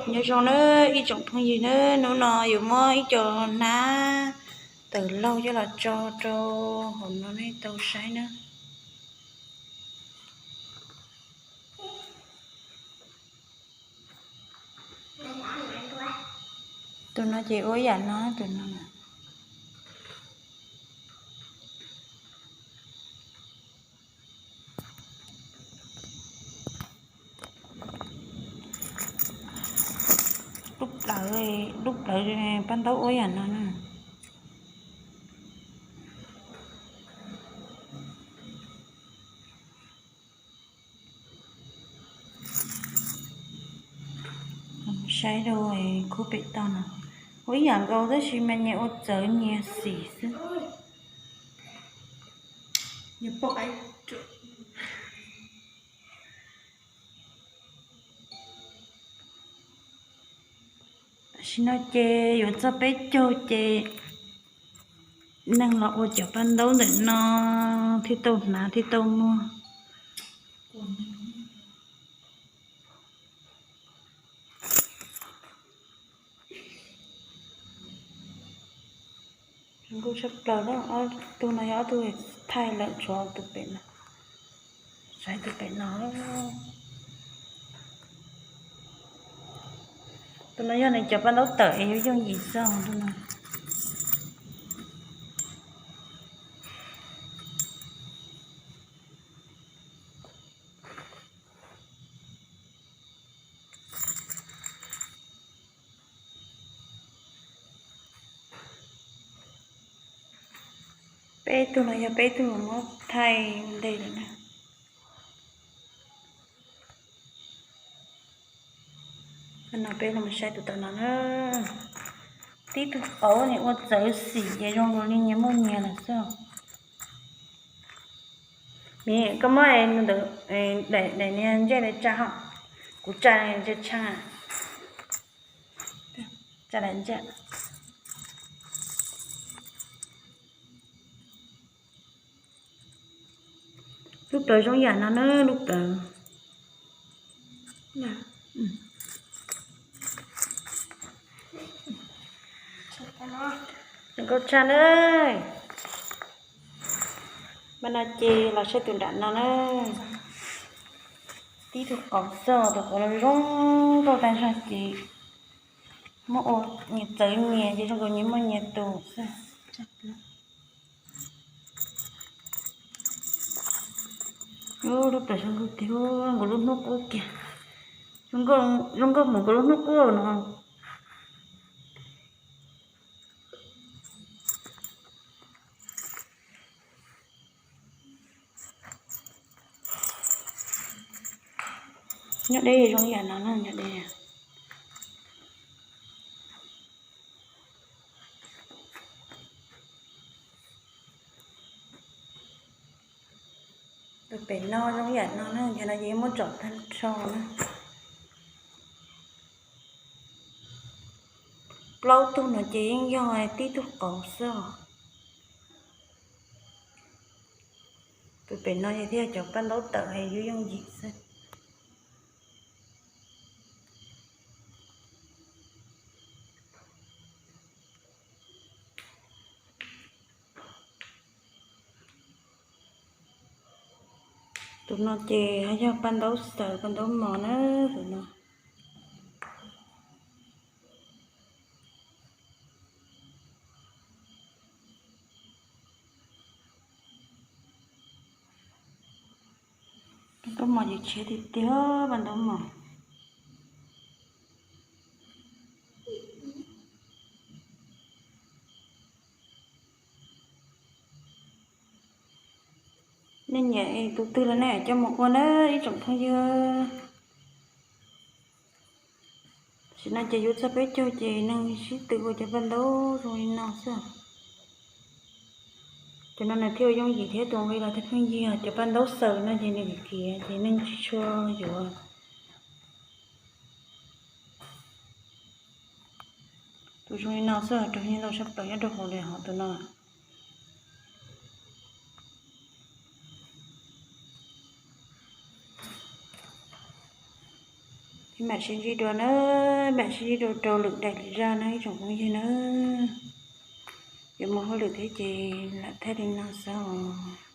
Nyob zoo na ib tsoom phooj ywg na, hnub no yuav muab ib co hnab tawm laug coj los tso rau hauv no nej tau saib na. Tus no ces ua yam no, tus no. Lub plawv, lub plawv paj ntaub ua yam no na. Saib rau khub pem toj no, ua ib yam nkaus tab sis mas nyias ua txawv nyias xim xwb. Tam sim no ces yuav txog peb caug ces neeg los ua cov paj ntaub ntawm no thiaj tau hnav thiaj tau muag. Zoo nkauj tshaj plaws, ob tug no yog ob tug thaij lawm, tshuav tus pem no, saib tus pem no. Tus no yog nws cov paj ntaub tawm es yuav yooj yim xwb tus no. Peb tug no yog peb tug muab thaij ua ntej lawm na. No peb los saib tus tawm no na. Tib tug qauv nws ua txawv xim ces zoo nkaus li nyias muaj nyias lawm xwb. Miv, koj muab ntawm daim niag ntsej ntawd tsa hos, kuv tsa ntsej tshaj, tsa daim ntsej. Lub plawv zoo yam no na, lub plawv. Zoo nkauj tshaj na. Mas no ces los saib tus nram no na. Tib tug qauv xwb, tus qauv los zoo nkauj tag zog ces muab ua nyias txawv nyias ces zoo nkaus nyias muaj nyias tus xwb. Lub plawv zoo nkauj tiag, nkaus lub hnub qub kiag. Zoo nkauj mus nkaus lub hnub qub no. Nyob deb zoo yam no na, nyob deb. Tus pem no zoo yam no na, yog no ces muab tsom tag nrho na. Plaub tug no ces yeej yog tib tug qauv xwb os. Tus pem no yog thiaj cov paj ntaub tawm es yuav yooj yim xwb. Tus no ces yog paj ntaub xaws paj ntaub mos na, tus no. Paj ntaub mos ces tshiab tiag tiag paj ntaub mos. Nej nyiam tus twg los nej coj mus ua na ib tsoom phooj ywg. Tam sim no ces yuav txog peb caug ces neeg sib tw ua cov paj ntaub zoo li no xwb. Cov no nws thiaj yooj yim thiab tus nqi los thiaj pheej yig, cov paj ntaub xaws no ces nws kim kim ces neeg tsis tshua yuav. Tus zoo li no xwb rau yeej ntau sab plaws nyob rau hauv li hov tus no. Mam sib ntsib dua na, mam sib ntsib dua rau lwm daim lwm zaj na ib tsoom phooj ywg na. Yuav mus hauj lwm thiab ces lam thaij li no xwb os.